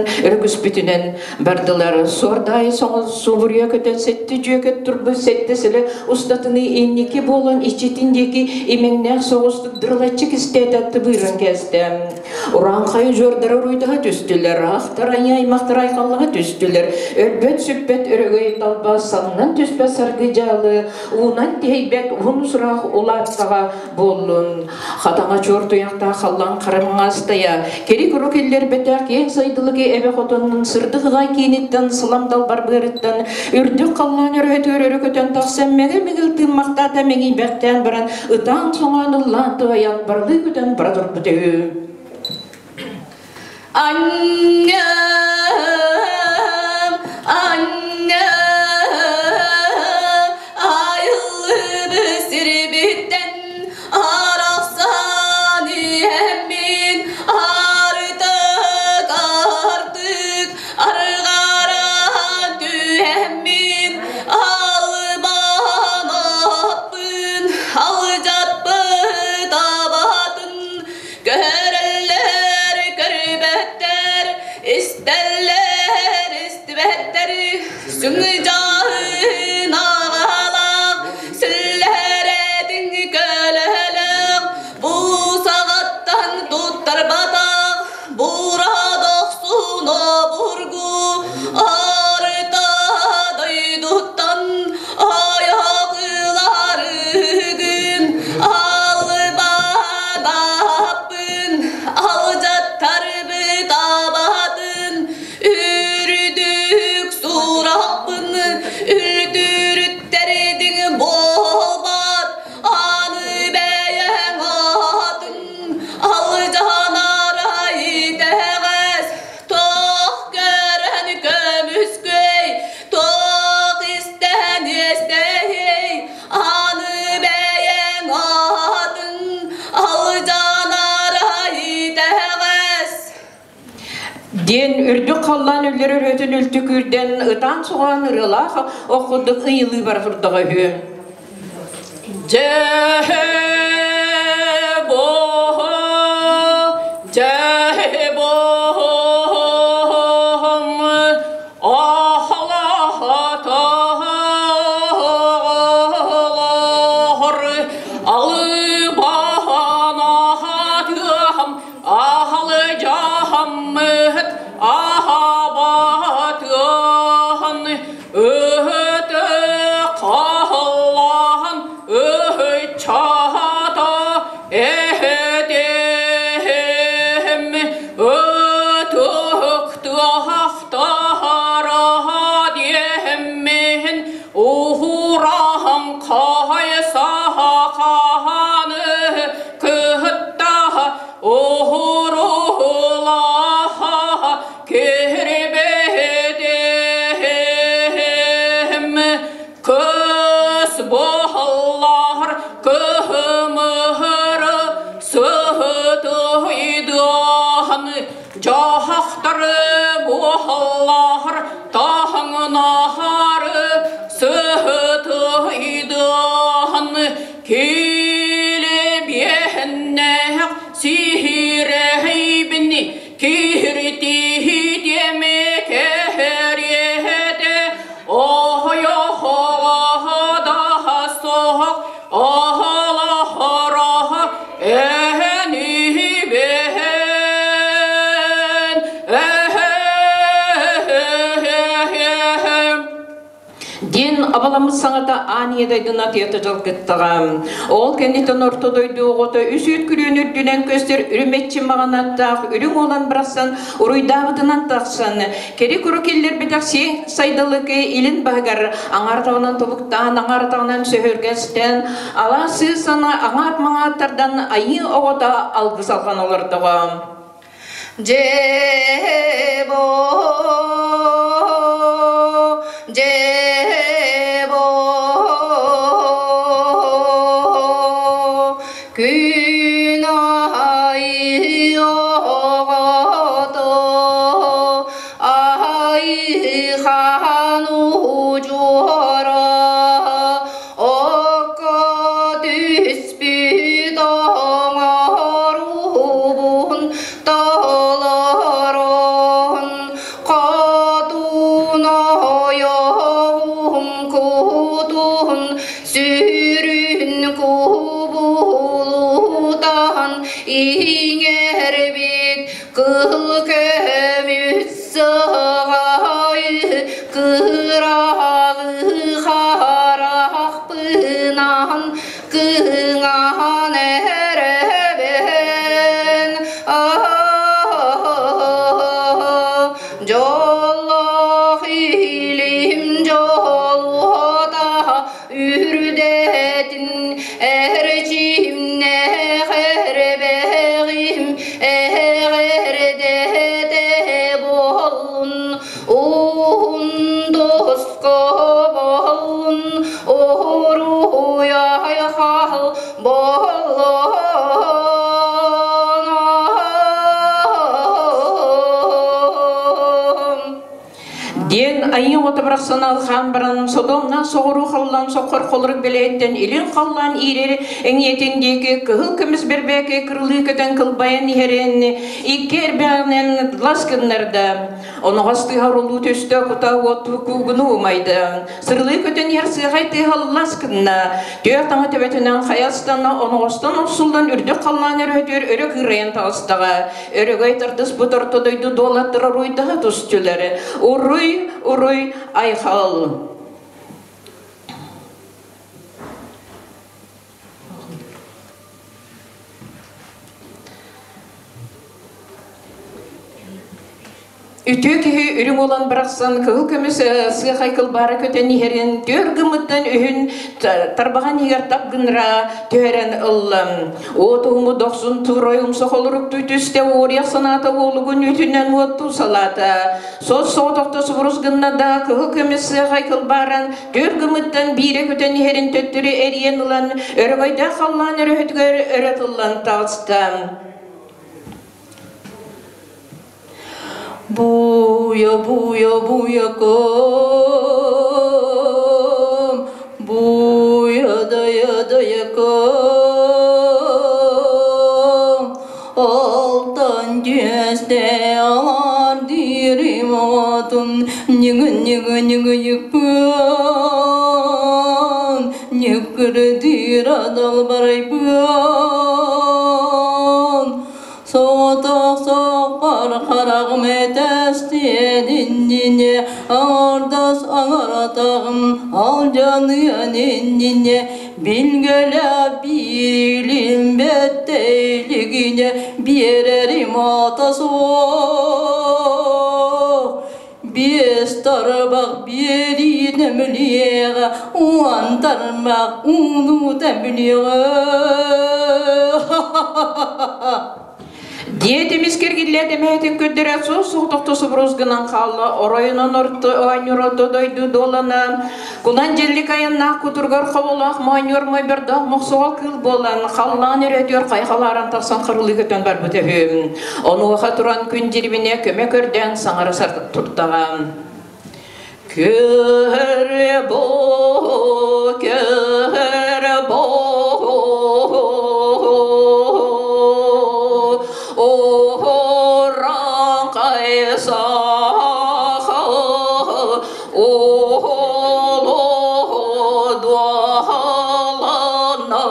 өрүкүспүтүнэн бардылар. Суордаайы соҕус субуруйа көтөн сэттэ дьүөкэт турбут сэттэ сылы устатыныы инники буолан иччитин диэки имэҥнээх соҕустук дырылаччы кистээтэ тыбыыран кээстэ. Урааҥхай удьуордара уруйдаһа түстүлэр, ахтар айыы аймахтар айхаллаһа түстүлэр. Өлбөт-сүппэт өрөгөй талба саннан түспэт саргы дьаалы, уунан тиһэйбэт уһун сураах улааттаҕа буоллун. Хатаҥа чуор туйахтаах халлаан хара маҥаастайа, кэри-куру киллэрбэтэх киэҥ сайдылыгы эбэ хотонун сырдык ыҕай кииниттэн сылам далбар быарыттан үрдүк халлаан өрөһөтүгэр өрө көтөн тахсан мэҥил-мэҥил тыыммахтаата мэҥийбэхтээн баран ытаан-соҥоон ыллаан туһайан барылыы көтөн бара турбут үһү. Анньам, анньам, айыллыбы сирбиттэн арахсан иһэммин артык артык арҕаран түһэммин албан аппын алдьаппыт абатын Көрөллөр, көрбөттөр, истэллэр, истибэттэр, сүҥдьаһын аҕалаах, сүллэрэтиҥ көлөһөлөөх, бу саҕаттан туттарбатах, бура дохсун обургу, арыта дойдуттан ойох ыларыгын, албадааппын, алдьаттарбыт абатын, үрдүк сурахпын, үлтүрүттэрдиҥ буолбат, аны бэйэҥ атын, алдьанара итэҕэс, туох көрөн көмүскүөй, туох истэн иэстэһиэй, аны бэйэҥ аатын алдьанара итэҕэс. Диэн үрдүк халлаан үллэр өрүөтүн үлтү күүрдэн ытаан-соҕоон ырыалаах ох курдук ыйылыы бара турдаҕа үһү. Дьэ боо, дьэ боом, ахалааталар алыбанаатыам, ахалыдьааммыт ахабатыан, өтө хааллаан ыһыччата эһэтиһим, ытыктыахтара диэммин уһураһан хайсахааны кытта уһуруулаха кирбитим кыс буоллар кыһымыһыры сыһытыйдыаһын дьаһахтары буоллар таһыҥнаһары сыһытыйдыаһын килибиэннээх сиһирэһийбин киһиритиһитиэми кэһэриэһэтэ оһойоһоҕо даһа соһох оһолоһороһо эһэниһибэһэн эһэ Диэн абаламмыт саҥата аан ийэ дойдуну атыйата дьалгыттаҕа. Ол кэнниттэн орто дойду оҕото үс үүт күрүөн үрдүнэн көстөр үрүмэччи маҕанаттаах үрүҥ уолан барахсан уруйдаабытынан тахсан, кэри-куру киллэрбэтэх сиэҥ сайдалыкы илин баһыгар аҥаар атаҕынан тобуктаан, аҥаар атаҕынан сөһүргэстэн, алаас сыыс сана аҥаат маҥаат тардан айыы оҕото алгыс алҕан олордоҕо. Дьээ-боо, дьээ-боо, күн аайы оҕото айыхан удьуора Окко түспүт оҥоруубун толорон. Дьоллоох илим дьолуота үрдэтин эрчимнээх эрбэҕим эҕэрдэтэ буоллун уһун тоско буоллун уруй айхал буоллун. Диэн айыы оҕото барахсан алҕаан баран содуомнаах соҕуруу халлаан соххор холорук бэлиэттэн илин халлаан иирэр эҥиэтин диэки кыһыл көмүс бэрбээкэй кырылыы көтөн кылбайан иһэрин икки эрбэҕинэн лас гыннарда. Оноҕос тыаһа урулуу түстэ, кута уоттуу куугуну умайда. Сырылыы көтөн иһэр сыахай тыаһа лас гынна. Түөх таҥа төбөтүнэн хайастана оноҕостон охсуллан үрдүк халлаан өрөһөтүгэр өрө кыырайан таҕыстаҕа. Өрөгөй тардыспыт орто дойду дуолаттара уруйдаһа тустүлэр. Уруй, уруй, айхал! Үтүө киһи үрүҥ уолан барахсан кыһыл көмүс сыахай кылбаара көтөн иһэрин түөр гыммыттан үһүн тарбаҕан иһигэр тап гынра түһэрэн ылла. Уот уһуму дохсун туурай умса холоруктуу түстэ уоруйах санаата уолугун үтүнэн уоттуу салаата. Сос соҕотохто субурус гынна да кыһыл көмүс сыахай кылбааран түөр гыммыттан биирэ көтөн иһэрин төттөрү эрийэн ылан өрөгөйдөөх халлаан өрөһөтүгэр өрө тыллан таҕыста. Буя, буя, буяком, буя, дая, даяком, алтан дьүөстэ алар диирим оҕотун, ньыгы-ньыгы-ньыгы йыкпыан, ньыккырдыыр адалбарайбыан. Соҕотох соқпар хараҕым этэстиэн иннинэ аҥардас аҥаратаҕым алдьаныан иннинэ билгэлэ биирилин бэттэйлигинэ биэрэрим аата суох биэс тарбах биэрии нөмүлүөҕэ уон тарбах ууну тэбилиэҕэ. Диэт эмискэ эргиллээт эмэһэтин көрдөрө суос-соҕотохто субурус гынан хаалла, оройунан орто оонньуур орто дойду дуоланан, кулан дьэллик айаннаах кутургар хоболоох моонньуур мойбордоох мохсоҕол кыыл буолан, халлаан өрөөтүгэр хайҕалааран тахсан харылыы көтөн барбыт үһү. Онуоха туран күн дьирибинэ көмө көрдөөн саҥара турдаҕа. Көр бу, көр бу, Ураңкай саха, улуу дуолана.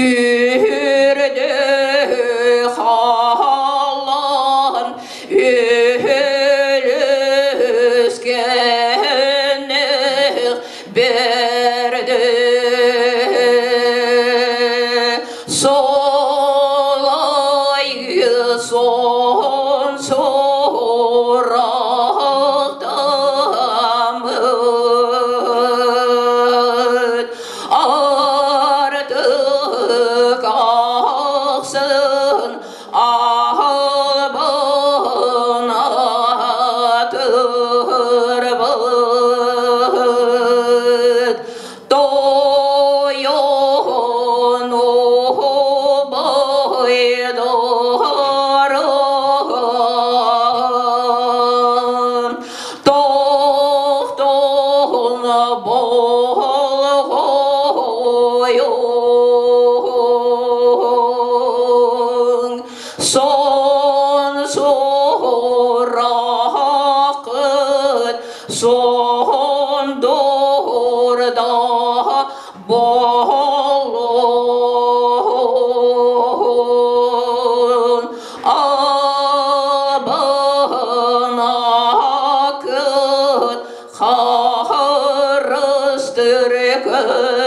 Үрдү халан үлүскэнэх берди солай сон сурахтамыт Артык ахсын албын атырбыт тойон убайдарым тохтон болғойуң сон сурақыт сон дурда болун абынакыт харыстыр көмүскүр.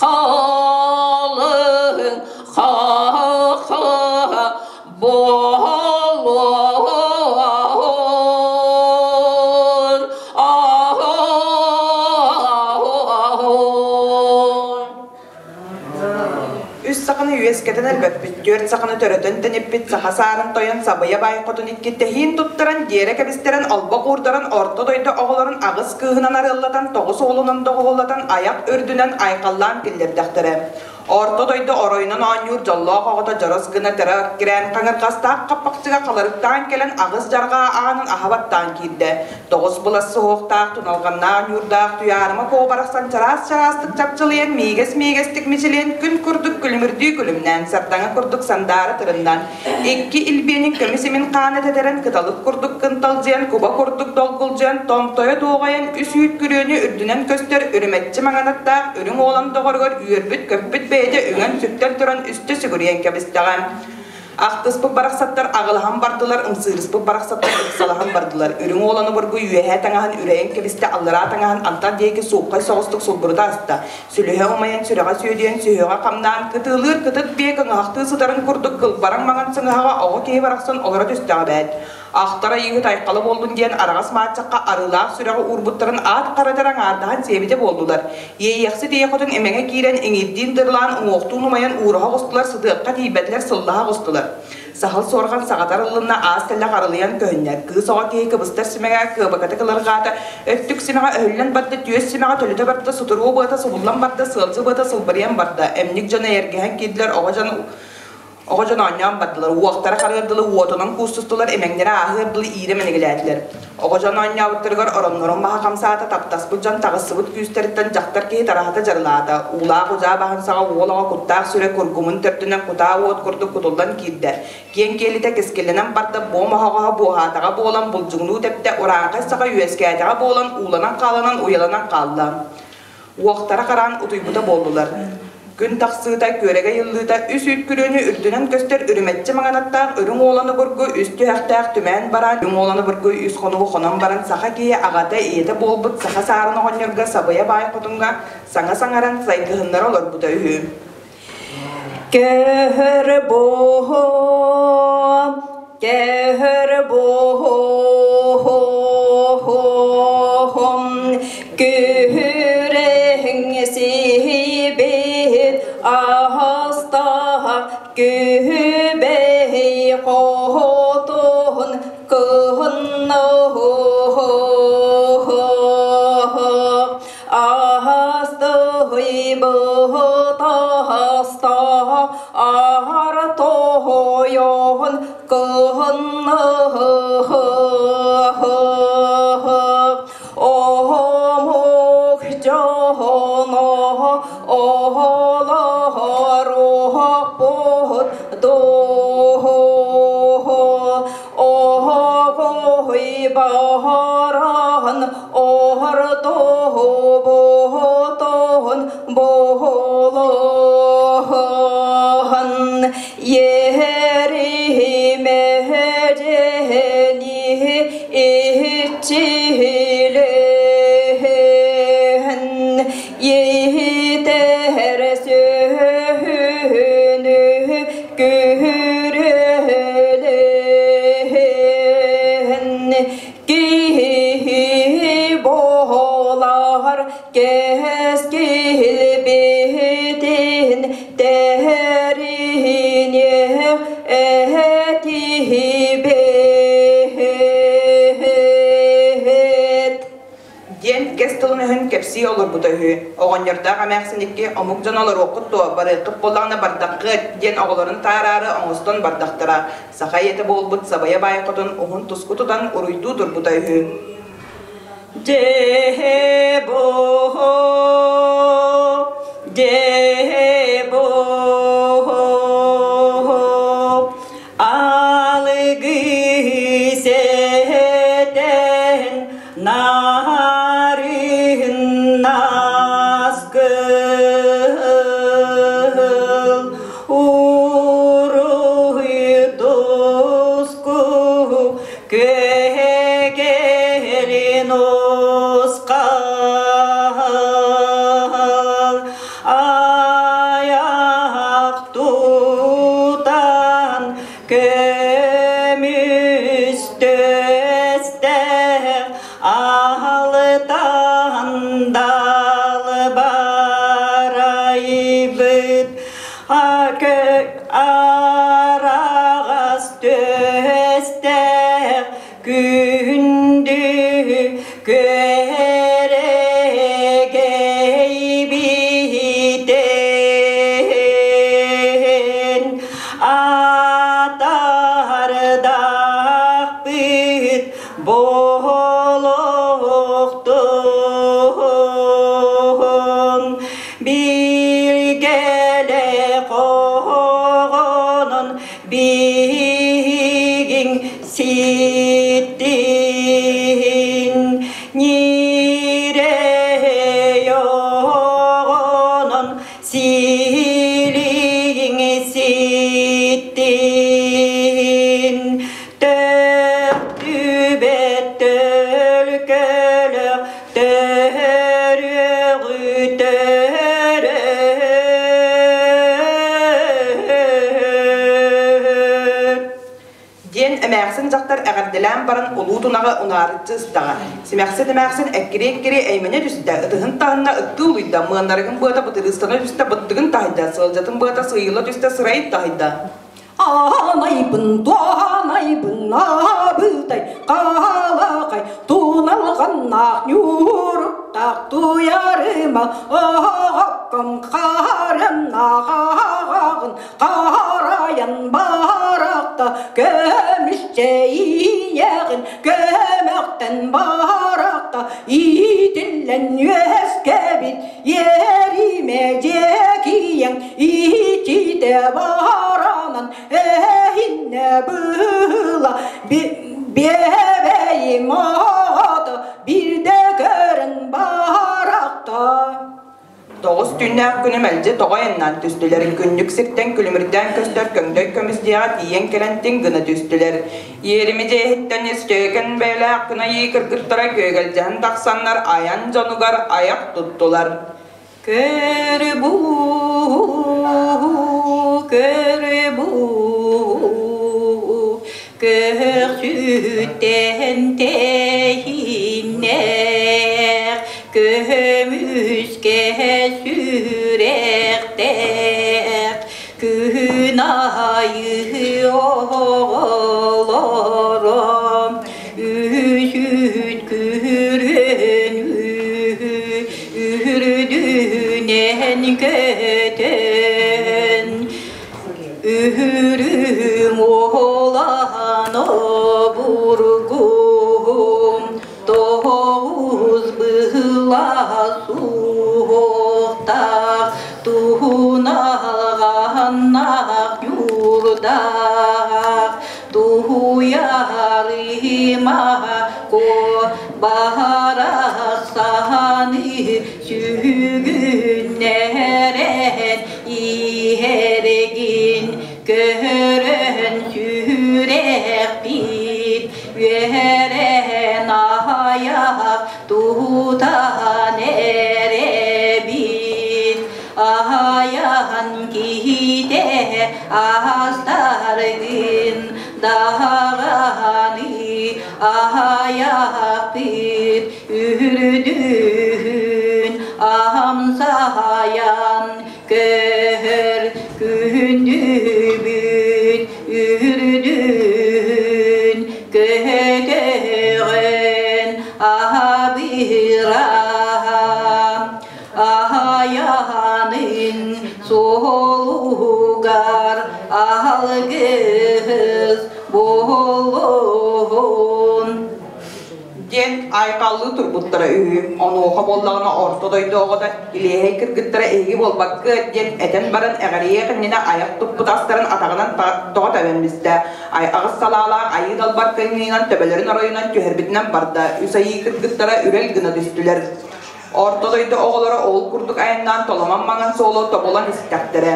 Халыҥ хаха буолуон Үс саханы үөскэтэн элбэппит, түөрт саханы төрөтөн тэниппит, саха саарын тойон сабыйа баай хотун икки тэһиин туттаран, диэрэ кэбистэрэн, олбох уурдаран, орто дойду оҕолорун аҕыс кыыһынан арыаллатан, тоҕус уолунан доҕуһуоллатан, айах үрдүнэн айхаллаан киллэрдэхтэрэ. Орто дойду оройунан оонньуур дьоллоох оҕото дьорос гына тыра кирээн хаҥырҕастаах хаппахчыга халарыктаан кэлэн аҕыс дьарҕаа аанын аһа баттаан киирдэ. Тоҕус былас суһуохтаах, туналҕаннаах ньуурдаах Туйаарыма Куо барахсан чараас-чараастык чапчылыйан, миигэс-миигэстик мичилийэн, күн курдук күлүмүрдүү күлүмнээн, сардаҥа курдук сандаара тырымнан, икки илбиэнин көмүс имин хаана тэтэрэн, кыталык курдук кынталдьыйан, куба курдук долгулдьуйан, томтойо дуоҕайан, үс үүт күрүөнү үрдүнэн көстөр үрүмэччи маҥанаттаах үрүҥ уолан доҕоругар үөрбүт-көппүт бэйэтэ үҥэн-сүктэн туран үстэ сүгүрүйэн кэбистэҕэ. Ахтыспыт барахсаттар аҕылаһан бардылар, ымсыырыспыт барахсаттар ыксалаһан бардылар. Үрүҥ уоланы бургуй үөһээ таҥаһын үрэйэн кэбистэ, аллараа таҥаһын антах диэки сууххай соҕустук сулбурута аста. Сүлүһэ умайан, сүрэҕэ сүөдүйэн, сүһүөҕэ хамнаан, кытыылыыр кытыт биэ кыҥаһахтыы сытарын курдук кылбараҥ маҥан сыҥаһаҕа оҕо киһи барахсан олоро түстэҕэ эбээт. Ахтар айыыһыт айхала буоллун диэн араҕас мааччахха арыылаах сүрэҕи уурбуттарын аат харатар аҥаардаһан сиэбитэ буоллулар. Иэйиэхсит ийэ хотун имэҥэ киирэн иҥиирдиин дырылаан уҥуохтуун умайан уураһа оҕустулар, сытыахха тиийбэтилэр, сыллаһа оҕустулар. Саһыл суорҕан саҕатар ыллынна, аас тэллэх арылыйан көһүннэ. Кыыс оҕо киһи кыбыстар симэҕэ кыабаката кылырҕаата, өттүк симэҕэ өһүллэн барда, түөс симэҕэ төлүтэ барда, сутуруо быата субуллан барда, сыалдьы быата сылбырыйан барда. Эмньик дьон эйэргэһэн киирдилэр, оҕо дьон Оҕо дьон оонньоон бардылар, уохтара харыар дылы уотунан куустустулар, имэҥнэрэ ааһыар дылы иирэ мэнигилээтилэр. Оҕо дьон оонньообуттарыгар ороннорун маһа хамсаата, таптаспыт дьон таҕыссыбыт күүстэриттэн дьахтар киһи тараһата дьарылаата, уулаах удьаа баһын саҕа уол оҕо куттаах сүрэ кургумун төрдүнэн кутаа уот курдук кутуллан киирдэ. Киэҥ киэлитэ кэскиллэнэн барда, буом оһоҕоһо буоһаатаҕа буолан булдьугунуу тэптэ, урааҥхай саҕа үөскээтэҕэ буолан ууланан-хааланан уйаланан хаалла. Уохтара хараан утуйбута буоллулар. Күн тахсыыта, күөрэгэй ыллыыта үс үүт күрүөнү үрдүнэн көстөр үрүмэччи маҥанаттаах үрүҥ уолан обургу үс түһэхтээх түмээн бараан үрүҥ уолан обургу үс хонугу хонон баран саха киһи аҕата ийэтэ буолбут саха саарын оҕонньорго сабыйа баай хотуҥҥа саҥа саҥаран сайгыһыннара олорбута үһү. Көһөр буһум, көһөр буһум, күһүрэһиҥ сиһибит аһастаах күһүбэй хоһотун кыһыннаһ Аһастыһый быһытаһаста аһар тоһойоһун кыһынныһы Оһомук дьоһоно оһолоһор оһоппут дуһу Оһоҕой баһараһын Оһортоһу-буһутуһун буһулуһун Ериһимэһэдьэһэни иччилэһин Иһитэр сүөһүнү күһүрүлэһин Киһи буолар кэскил биһитин тэриниэ этиһибит. Диэн кэс тылын өһүн кэпсии олорбута үһү. Оҕонньордоох эмээхсин икки омук дьоно олоруоххут дуо, барыаххыт буоллаҕына бардаххыт диэн оҕолорун таараары оҥостон бардахтара. Саха ийэтэ буолбут Сабайа баай хотун уһун туску тутан уруйдуу турбута үһү. Дьэһэ-бо, дьэһэ-бо, алыгы сэтэн нарыһын наскыл уруй доску күһэгэрин усқал. Араҕас түөстээх күндү күөрэгэй биһитин атардахпыт буолуохтун билгэлэ хоһоҕонон биһигин ситтин ньирэй оҕонон силигин ситтин Төктүбэт төлкөлө төрүөҕү төрөт. Диэн эмээхсин дьахтар эҕэрдэлээн баран улуу тунаҕы унаарыччы ыстаҕа. Симэхсин эмээхсин эккири-эккири эймэнэ түстэ, ытыһын таһынна ыттыы улуйда, мыаннарыгын быата бытырыыстана түстэ, быттыгын таһыйда, сыалдьатын быата сыыйылла түстэ, сырайын таһыйда. Аанайбын, туанайбын, аабытай, хаалаахай, туналҕаннаах ньууруктаах туйарыма, оһоҕокком хаарыаннаах ааҕаҕын, хаарайан барахта, көмүс чэйиинэҕин, көмөхтөн барахта, иитиллэн үөскэбит Ериме дьиэкийэҥ иччитэ баранан эһиннэ быыла биэбэйим оҕото биирдэ көрөн барахта. Тоҕус түүннээх күнү мэлдьи тоҕо айаннаан түстүлэр, күннүк сиртэн күлүмүрдээн көстөр көҥдөй көмүс дьиэҕэ тиийэн кэлэн тиҥ гына түстүлэр. Иэрими дьиэһиттэн ис дьүөкэн бэйэлээх күн айыы кыргыттара күөгэлдьэһэн тахсаннар айан дьонугар айах туттулар. Көр бу, көр бу, көһүттэн тэһиннэх, көмүскэ сүрэхтээх, күн аайы оҕолором үһүт күрүөн үрдүнэн көтөн үһүрүм уолан обургум тоҕус быһыла суохтаах туһуналҕаннаах ньуурдаах туһуйарыма ко баһарахсаһаны сүгүннэрэн иһэригин көрөн сүрэхпит үөрэн аһайах тутан эрэбит аһайан киһитэ астаргын даҕаны аһайахпыт үрдүһүн аһамсайан көһөр күндүбүт үрдүһүн көтөҕөн аһабыраһа аһайаанын суолугар аһалгыс буолуон. Диэн айхаллыы турбуттара үһү. Онуоха буоллаҕына орто дойду оҕото илиэһэй кыргыттара эһиги буолбакка диэн этэн баран эҕэрийиэх иннинэ айах туппут астарын атаҕынан тоҕо тэбэн бистэ. Аҕыс салаалаах айыы далбар кыҥыынан төбөлөрүн оройунан түһэрбитинэн барда. Үс айыы кыргыттара үрэл гына түстүлэр. Орто дойду оҕолоро ол курдук айаннаан толомон маҥан суолу тобулан истэхтэрэ.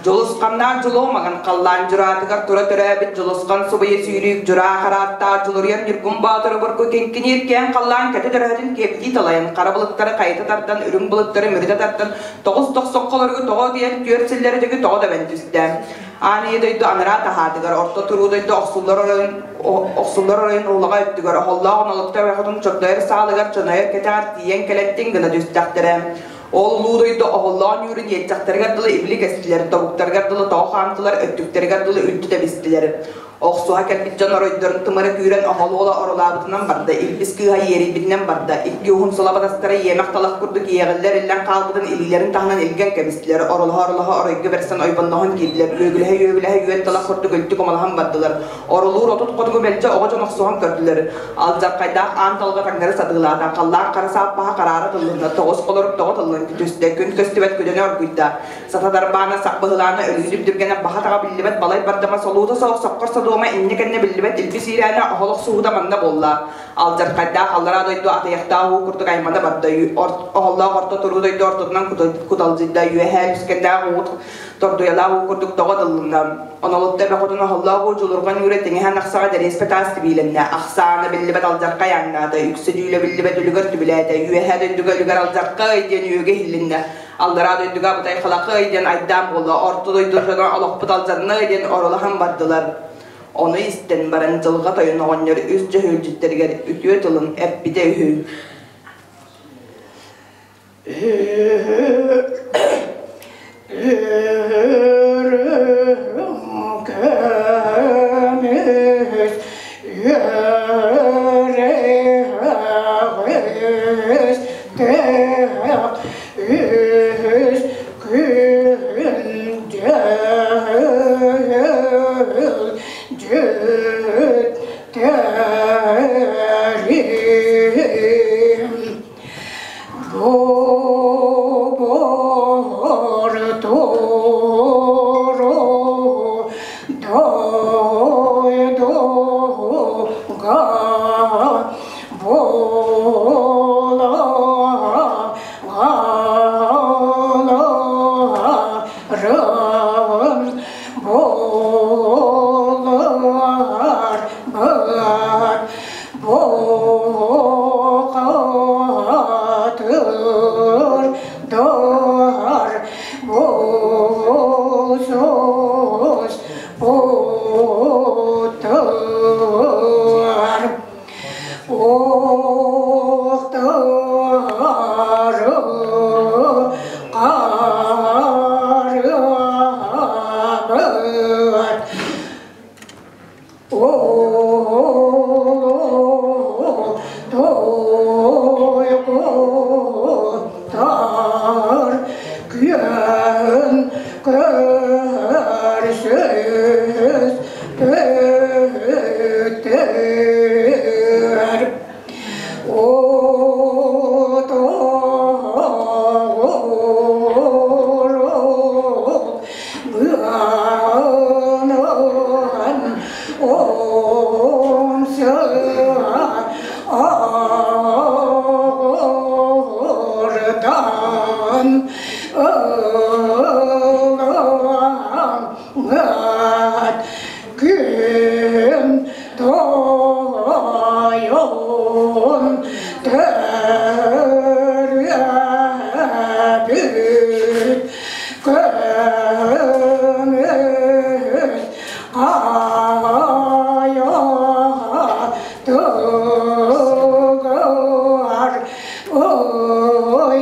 Дьулусханнаах дьулуо маҥан халлаан дьураатыгар тура төрөөбүт Дьулусхан субуйа сүүрүүк дьураа харааттаах Дьулуруйар Ньургун Боотуру бургу киҥкиниир киэҥ халлаан кэтит өрөһөтүн киэптии талайан, хара былыттары хайыта тардан, үрүҥ былыттары мүрүтэ тардан, тоҕус тохсоххолоргу тоҕо утуйан түөрт силлэри дьөгү тоҕо дөбөн түстэ. Аан ийэ дойду анараа таһаатыгар, орто туруу дойду охсуллар оройун охсуллар оройун улаҕа өттүгэр, оһоллоох онолуктар хотун чордойор саалыгар чонойор кэтэҕэр тиийэн кэлэн тиҥ гына түстэхтэрэ. Ол улуу дойду оһоллоон ньуурун иэччэхтэригэр дылы ибили кэстилэр, тобуктарыгар дылы тоҕо хаамтылар, өттүктэригэр дылы үлтү тэбистилэр. Охсуһа кэлбит дьон оройдорун тымыра күүрэн оһол уола орулаабытынан барда, илбис кыыһа иэрийбитинэн барда, икки уһун сула батастара иэмэх талах курдук иэҕиллэр иллэн хаалбытын илиилэрин таһынан илгэн кэбистилэр, оролоһо-оролоһо оройго бэрсэн ойбонноһон киирдилэр, үөгүлэһэ-үөгүлэһэ үөн талах курдук үлтү комалаһан бардылар. Орулуур 30 хотугу мэлдьи оҕо дьон охсуһан көрдүлэр. Алдьархайдаах аан талга таҥнары сатыылаата, халлаан хара сааппаһа хараара тыллынна, тоҕус холорук тоҕо тыллан түстэ, күн көстүбэт күдэнэ оргуйда. Сата дарбаана, сах быһылаана, өлүү дүрдүргэнэ, баха-таҕа биллибэт балай бардама, солуута соох, соккор содуома, иннэ-кэннэ биллибэт илбис иирээнэ, оһол охсуһуута манна буолла. Алдьархайдаах аллараа дойду атыйахтаах уу курдук аймана барда, оһоллоох орто туруу дойду ортотунан куталдьыйда, үөһээ үскэндээх уу тордуйалаах уу курдук тоҕо тыллынна. Онолутта эбэ хотун оһоллоох уу дьулурҕан үүрэ тиҥэһэн ахсаҕа дэриэспэ таас тибиилэннэ. Ахсаана биллибэт алдьархай ааҥнаата, үксэ дьүүлэ биллибэт үлүгэр түбүлээтэ, үөһээ дойдуга үлүгэр алдьархай диэн үөгэ иһиллиннэ. Аллараа дойдуга абытай халахай диэн айдаан буолла, орто дойду дьоно олохпут алдьанна диэн оролоһон бардылар. Ону истэн баран дьылҕа тойон оҕонньор үс дьөһүөлдьүттэригэр үтүө тылын эппитэ үһү. Көмүс үс күн дьүттерим Бу туру дойдуга була галарым булар бар Бухатыр дар бусус путар Охтары карабат Туйгутар күөн көрсүс төттөр Отоҕурук быанан умса аҕырдан ылаҥҥат күн тойон төрөөбүт көмүс хайа тугар ой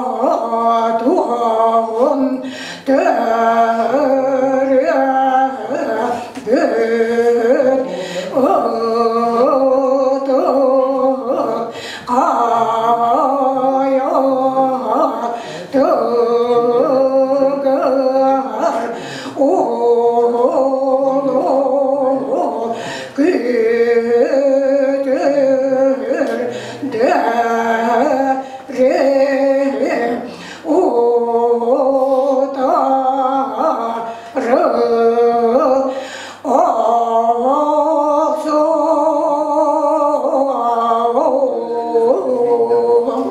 хотуон төрөөбүт оту хайа тугар ону күтүр дэрим утары охсуом.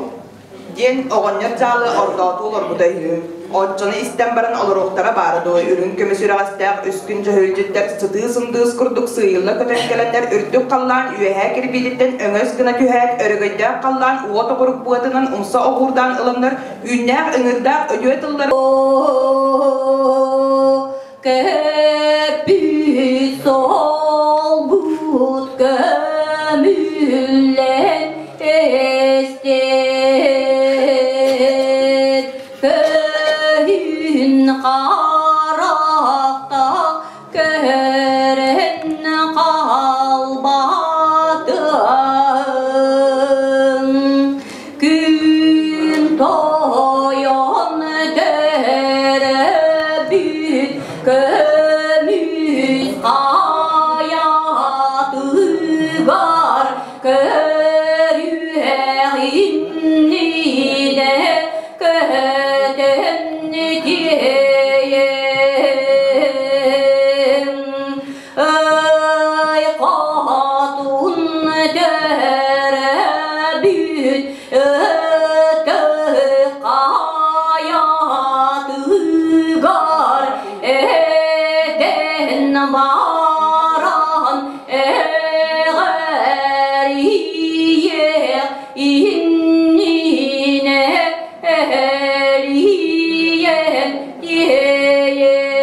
Диэн оҕонньор дьаалы ордоотуу олорбута үһү. Оччону истэн баран олоруохтара баара дуо, үрүҥ көмүс үрэҕэстээх үс күн дьөһүөлдьүттэр сытыы сындыыс курдук сыыйылла көтөн кэлэннэр үрдүк халлаан үөһээ кирбиилиттэн өҥөс гына түһээт, өрөгөйдөөх халлаан уот оҕурук быатынан умса оҕуурдаан ыланнар үүннээх ыҥыырдаах өтүө тыллары Кэппит солбут көмүллэн эстэр. Харахта көрөн қалбатын күн тойон төрөбүт көмүс хаятыгар көрүөх иннинэ көтөн тиэйэн ай хотун төрөбүт ытык хаятыгар этэн баран эҕэрийиэх иннинэ эрийэн тиэйэн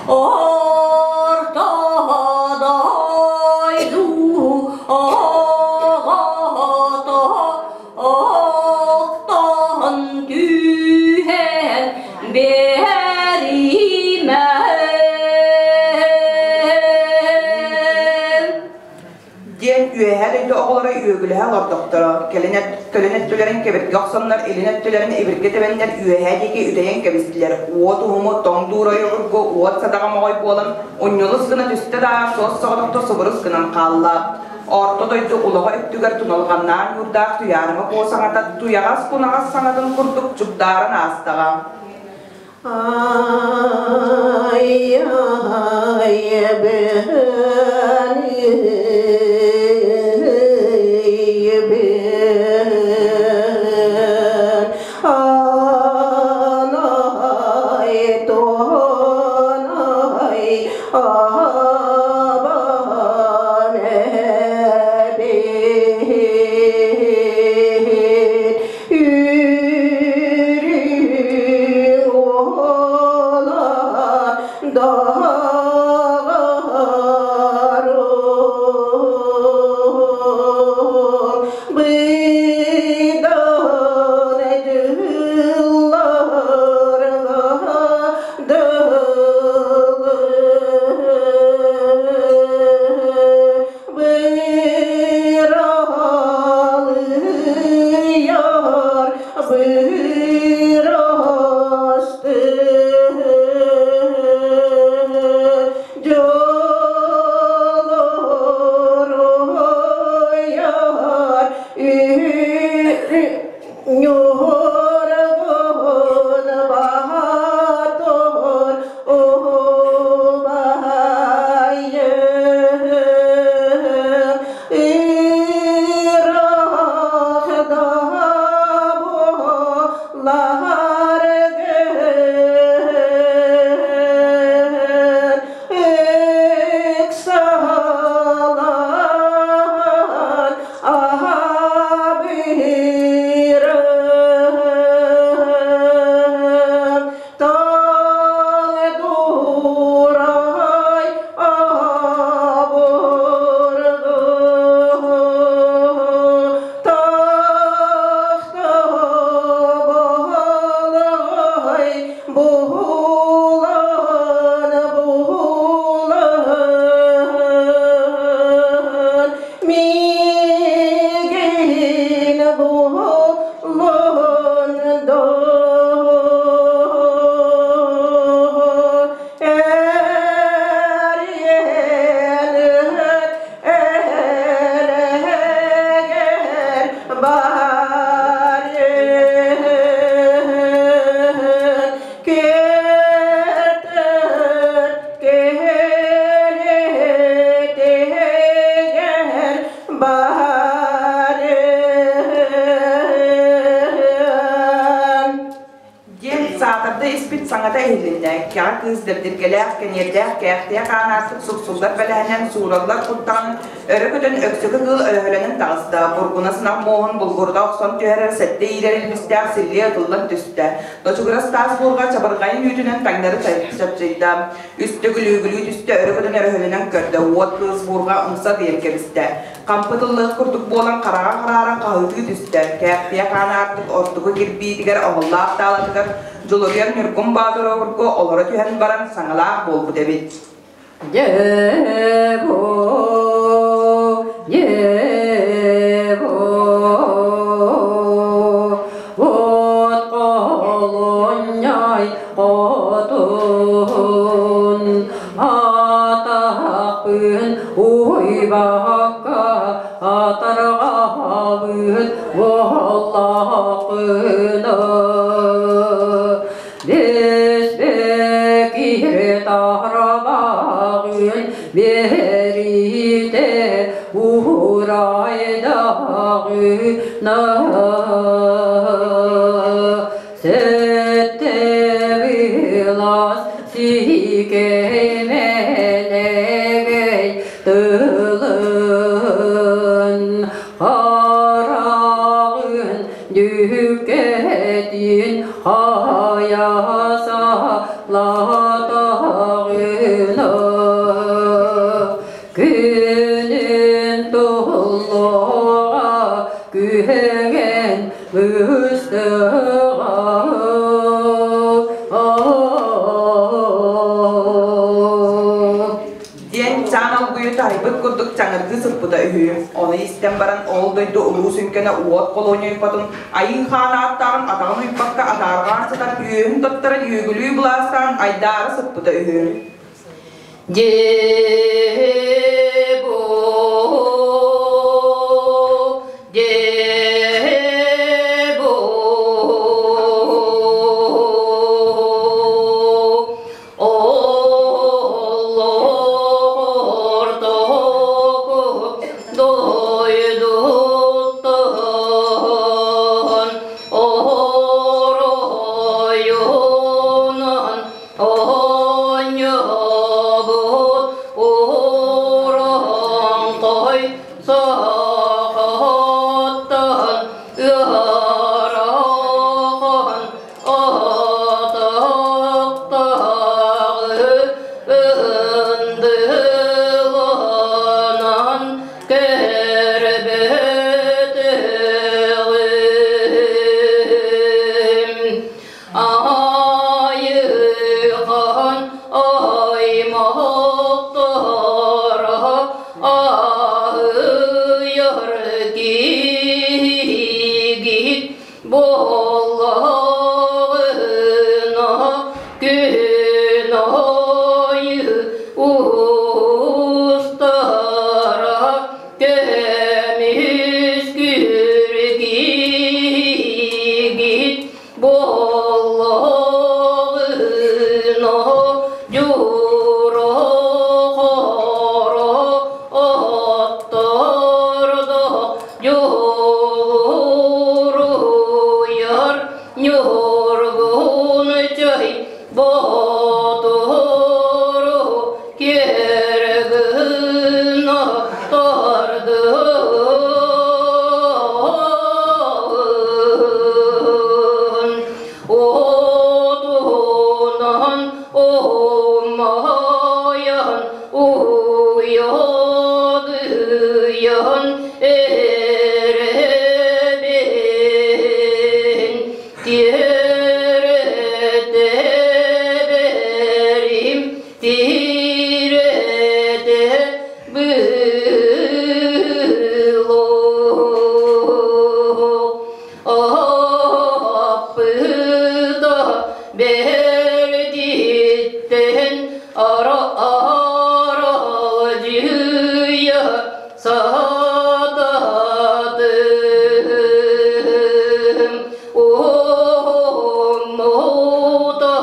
орто дойду оҕото охтон түһэн биэримэ. Диэн үөһээ дойду оҕолоро үөгүлэһэ олордохторо. Кэлин көлөн өттүлэрин кэбиргэ охсоннор, илин өттүлэрин ибиргэ тэбэннэр үөһээ диэки үтэйэн кэбистилэр. Уот уһуму тоҥ дуурай обургу уот садаҕа моҕой буолан унньулус гына түстэ да, суос соҕотохто субурус гынан хаалла. Орто дойду улаҕа өттүгэр туналҕаннаан ньуурдаах Туйаарыма Куо саҥата туйаҕас кунаҕас саҥатын курдук чугдааран аастаҕа. Ай, ай, бен, анай, тонай, абан, эбин, үрүҥ уолан даҕарым, быдан дьылларга дылы быралыйар бырасты дьолоруйар ньургун баатыр убайым ыраах да буоллар гын ыксалаан абыырым таң дуурай обургу тахта буолай буолан буолан миигин буолан до эриэн элэгэр барыан кетер келетегер барыан. Диэн саатарда испит саҥата иһилиннэ. Кэҕэ кыыс дэбдиргэлээх, кэниэрдээх, кээхтээх аанаастык суксуллар бэлэһинэн суураллар куттаҕын өрө көтөн өксөкө кыыл өрөһөлөнөн таҕыста. Бургуна сынах муоһун булгурута охсон түһэрэр сэттэ иирэр илбистээх силлиэ ытыллан түстэ. Ночугурас таас буурҕа чабырҕайын үүтүнэн таҥнары чапчыйда. Үстэ күлүүгүлүү түстэ, өрө көтөн өрөһөлөнөн көрдө. Уот кыыс буурҕа умса тыйан кэбистэ. Хампы тыллыах курдук буолан хараҕа харааран хаһыытыы түстэ. Кээхтиэ хаан аартык ортоку кирбиитигэр оһоллоох таалатыгар Дьулуруйар Ньургун Боотур обургу олоро түһэн баран саҥалаах буолбут эбит. Дьэ бу, дьэ бу, от холунньай хотун, атахпын уйбакка атарҕаабыт буоллахпына, Бэс-бэкире тарабағын берите урайдағына Сетте вилас сикеменегей тылын Харағын Дүккэтин хайаса латаҕына күнүн туллуоҕа күһэҥэн быстыҕа. Диэн чаан олгуйу таһыйбыт курдук чаҥыргыы сыппыта үһү. Ону истэн баран ол дойду улуу сүҥкэнэ уот холуонньа уйбатын айыы хаан ааттааҕын атаҕын уйбакка атаарҕаан сытар үөһүн тоттаран үөгүлүү былаастаан айдаара сыппыта үһү. Дьэ бу, дьэ бу, Оллортоку дойдуттан оройунан оонньообут урааҥхай сахаттан ыарахан Атахтааҕы ындыланан көрбөтөҕүм. Айыхан аймахтара аһыйар киһигит Буоллаҕына күн аайы устара көмүс күргигит буоллаҕына дьура хара аттарда Дьулуруйар ньургун чэй боотуру киэр гына тардыһын. Отунан умайан уйадыйан эрэбин тиэрэтэ-бэрим тиэрэтэ быыло Аппыта бэрдиттэн аралдьыйа сатаатым. Уоммута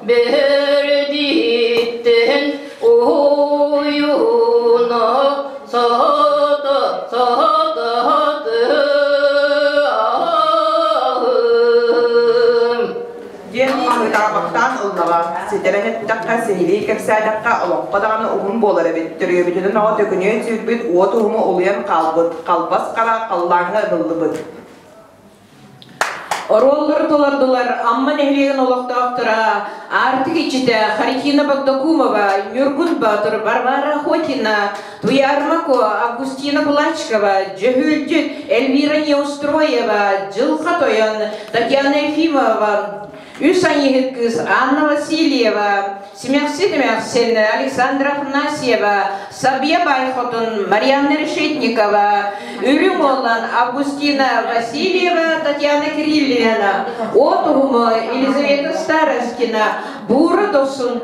бэрдиттэн уйуна сата сатаатым. Диэн хаһыытаабахтаан ыллаҕа, ситэрэн эттэххэ, сиһилии кэпсээтэххэ, олоххо даҕаны уһун буолар эбит, төрүөбүтүнэн оҕо төкүнүйэн сүүрбүт уот уһума улуйан хаалбыт, халбас хара халлааҥҥа ыгыллыбыт. Оруоллары толордулар Амма нэһилиэгин олохтоохторо. Аартык иччитэ Харитина Богдокумова, Ньургун Боотур, Варвара Охотина, Туйаарма Куо, Августина Кулачкова, Дьөһүөлдьүт, Эльвира Неустроева, Дьылха Тойон, Татьяна Ефимова, үс айыһыт кыыс Анна Васильева, Симэхсит эмээхсин Александра Афанасьева, Сабия Байхотун, Марианна Решетникова, Үрүҥ Уолан Августина Васильева, Татьяна Кириллина, От Уһума Елизавета Старостина, Буура Досун.